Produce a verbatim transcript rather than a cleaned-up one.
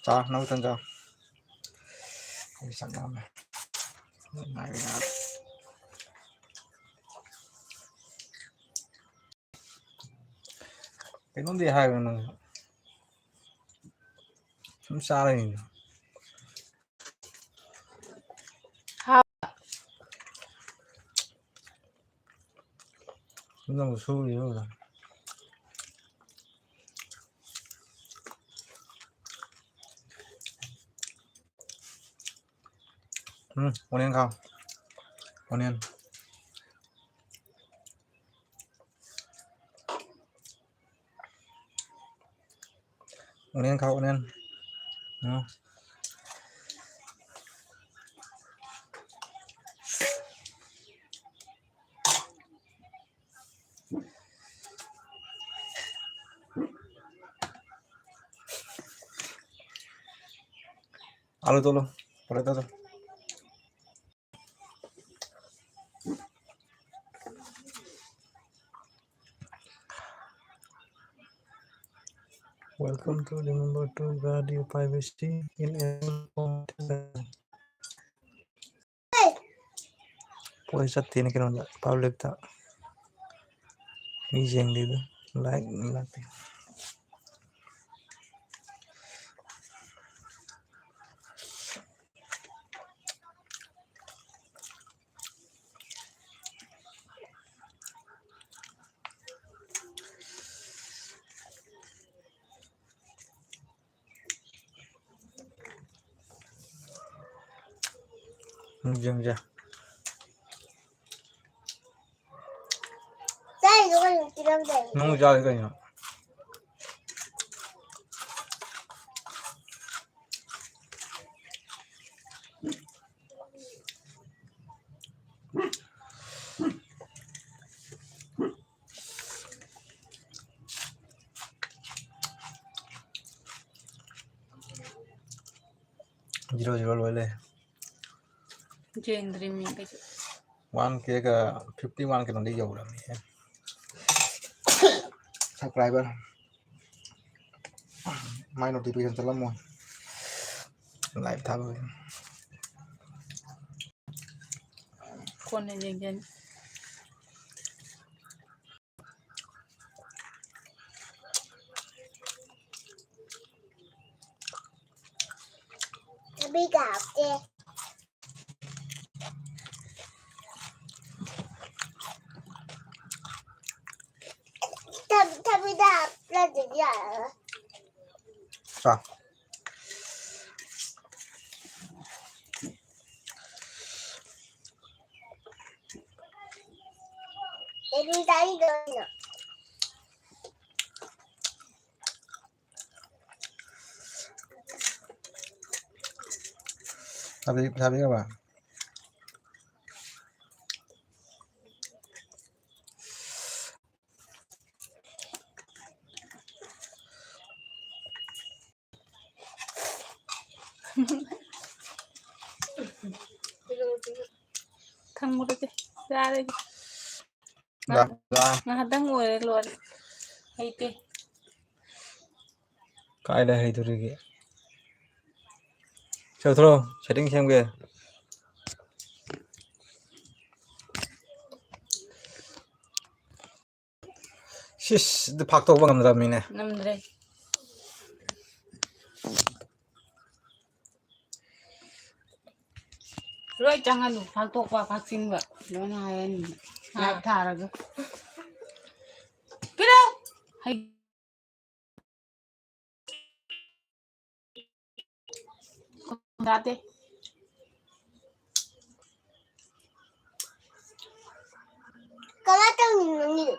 ꯆꯥꯎ, ꯅꯪ ꯇꯟ ꯆꯥꯎ꯫ ꯑꯩ ꯆꯥꯛ ꯂꯥꯝꯃꯦ꯫ ꯉꯥꯏꯔꯦ, ꯉꯥꯏꯔꯦ꯫ ꯀꯩꯅꯣꯝꯗꯤ ꯍꯥꯏꯕ ꯅꯪ꯫ ꯁꯨꯝ ꯆꯥꯔ ꯌꯦꯡꯉꯣ꯫ ꯍꯥꯎ꯫ ꯅꯪ ꯁꯨꯔꯤꯔꯣ? ꯎꯝ, onion ꯈꯥꯎ꯫ Onion꯫ Onion ꯈꯥꯎ, onion꯫ Um. Alu tolo, potato tolo. Welcome to, remember to guard your privacy in any form. ꯄꯣꯏ ꯆꯠꯇꯦꯅꯦ ꯀꯩꯅꯣꯗ, publicꯇ꯫ ꯃꯤ ꯌꯦꯡꯗꯦꯗ, like ꯂꯥꯛꯇꯦ꯫ ꯌꯦꯡꯁꯦ꯫ ꯆꯥꯔꯤꯗꯣ ꯀꯩꯅꯣ ꯄꯤꯔꯝꯗꯥꯏꯅꯦ꯫ ꯅꯪ ꯆꯥꯔꯤ ꯀꯩꯅꯣ? Zero zero ꯂꯣꯏ ꯂꯩ꯫ ꯌꯦꯡꯗ꯭ꯔꯤꯃꯤ ꯀꯩꯁꯨ꯫ One K ꯒ fifty one ꯀꯩꯅꯣꯗꯤ ꯌꯧꯔꯝꯃꯦ꯫ Subscriber꯫ ꯃꯥꯏ notification ꯆꯠꯂꯝꯃꯣꯏ꯫ ꯂꯥꯏꯚ ꯊꯥꯕ ꯑꯣꯏꯅ꯫ ꯀꯣꯟꯅ ꯌꯦꯡꯒꯦꯅꯦ꯫ ꯊꯕꯤꯒ ꯍꯥꯞꯇꯦ꯫ ꯊꯕꯤ-, ꯊꯕꯤꯗ ꯍꯥꯞꯇ꯭ꯔꯗꯤ ꯌꯥꯔꯔꯣꯏ꯫ ꯆꯥ꯫ ꯀꯩꯅꯣ ꯆꯥꯔꯤꯗꯣ ꯀꯩꯅꯣ? ꯊꯕꯤ, ꯊꯕꯤꯔꯕ? ꯊꯝꯃꯨꯔꯒꯦ, ꯆꯥꯔꯒꯦ꯫ ꯂꯥ, ꯂꯥ꯫ ꯉꯥꯏꯍꯥꯛꯇꯪ ꯑꯣꯏꯔꯦ, ꯂꯣꯏꯔꯦ꯫ ꯍꯩꯇꯦ꯫ ꯀꯥꯏꯗ ꯍꯩꯗꯣꯔꯤꯒꯦ? ꯆꯠꯊꯣꯔꯣ, setting ꯁꯦꯝꯒꯦ꯫ ꯁꯤꯁ, ꯑꯗꯨ ꯐꯥꯛꯇꯣꯛꯄ ꯉꯝꯗ꯭ꯔꯕꯅꯤꯅꯦ꯫ ꯉꯝꯗ꯭ꯔꯦ꯫ ꯂꯣꯏ ꯆꯪꯍꯜꯂꯨ, ꯐꯥꯛꯇꯣꯛꯄ, ꯐꯥꯛꯆꯤꯟꯕ ꯂꯣꯏꯅ ꯍꯥꯏꯔꯅꯤ꯫ ꯂꯥꯏꯞ ꯊꯥꯔꯒ꯫ ꯄꯤꯔꯛꯎ! ꯍꯩ-, ꯌꯥꯗꯦ꯫ ꯀꯃꯥꯏ ꯇꯧꯅꯤ ꯅꯪꯗꯤ?